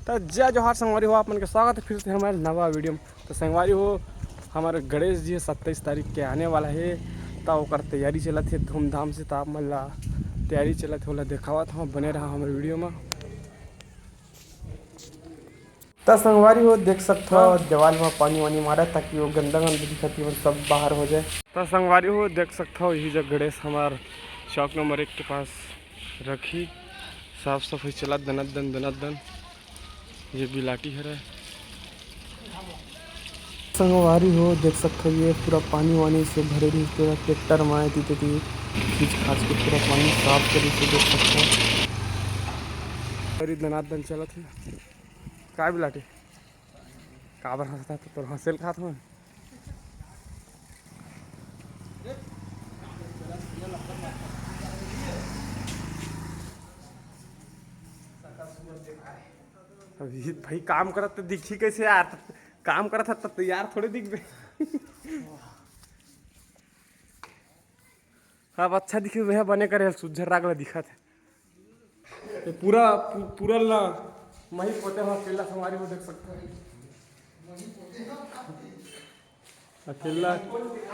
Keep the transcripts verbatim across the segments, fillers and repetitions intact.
त जय जोहार संगवारी हो, आप मन के स्वागत है फिर से हमारे नवा वीडियो में। त संगवारी हो, हमारे गणेश जी सत्ताईस तारीख के आने वाला है, त ओकर तैयारी चलत है धूमधाम से। त आप मन ला तैयारी चलत है, ओला देखावत हूँ, बने रहा हमारे वीडियो में। त संगवारी हो, देख सकत हो, हाँ। दीवाल में पानी वानी मारा, ताकि वो गंदा गंदा दिखत है, वो सब बाहर हो जाए। त संगवारी हो, देख सकत हो, यही जग गणेश हमार चौक नंबर एक के पास रखी, साफ सफाई चलत दनादन दनादन। ये बिलाटी हरे। संगवारी हो, देख सकत हो, ये पूरा पानी वानी से भरे रहिस, पूरा ट्रैक्टर में आए, तीते ती खींच खाच के पूरा पानी साफ करे से देख सकत हो। अरे दनादन चलत है। का बिलाटी? काबर हंसत हस? तोर हंसे ल खात हूँ। अभी भाई काम करत त दिखी कैसे यार? काम करत हस त तैयार थोड़े दिखबे। अब अच्छा दिखे भैया, बने करे सुज्जर राग ला दिखत है। ये पूरा पू-, पूरा ला मही पोते हो, अकेला संगवारी हो देख सकत हो। अकेला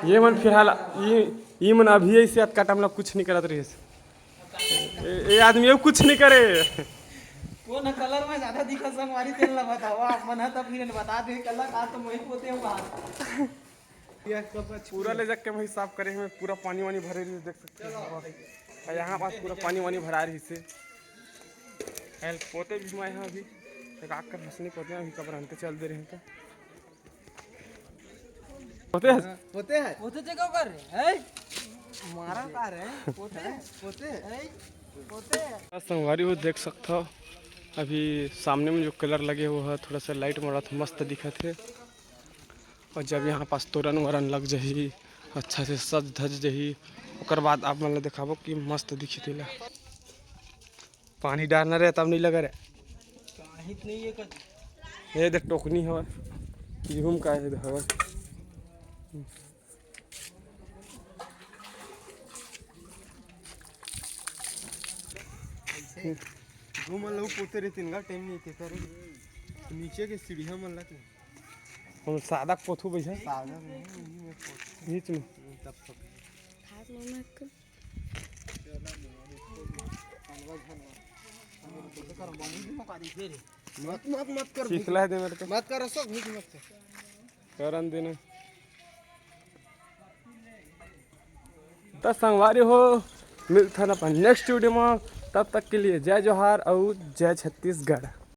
ये मन फिलहाल ये, ये मन अभी ऐसे अतका टाइम ला कुछ नहीं करत रहिस। ये, ये आदमी अब कुछ नहीं करे। कोन कलर में ज्यादा दिखत संगवारी, तेन ला बताओ आप मन ह, तब फिर बता दे कलर का तो मही पोते हुआ। पूरा ले जाके वही साफ करे हैं, पूरा पानी वानी भरे रही, देख सकते हो। और यहाँ पास पूरा पानी वानी भरा रही से। हेल पोते भी मैं यहाँ अभी एक आकर हंसने पोते हैं, अभी कबर अंते चल दे रहे हैं तो होते हैं। होते हैं। होते थे क्या कर रहे हैं? मारा का रहे हैं? होते हैं। होते हैं। होते हैं। संगवारी हो देख सकता हो, अभी सामने में जो कलर लगे हुए है, थोड़ा सा लाइट मारा था, मस्त दिखत है। और जब यहाँ पास तोरन वरन लग जाही, अच्छा से सज धज जाही, ओकर बाद आप मन ला देखाबो कि मस्त दिखी तेला। पानी डारना रे, तब नहीं लगा रे। काहित नहीं है कच। ये देख टोकनी हवा, गेहूं का है हवा। ऐसे घूम लो पोते रे, तीन घंटे में नहीं थे करे। नीचे के सीढ़िया मन ला तू। हम सादा पोथू भैया। सादा में है, यही में पोथू। बीच में। तब तो। हाथ में मत कर। मत, मत, मत कर। सीखला है दे मेरे को। मत कर, सब भीख मत कर। करन देना। त संगवारी हो, मिलथन अपन नेक्स्ट वीडियो में। तब तक के लिए जय जोहार और जय छत्तीसगढ़।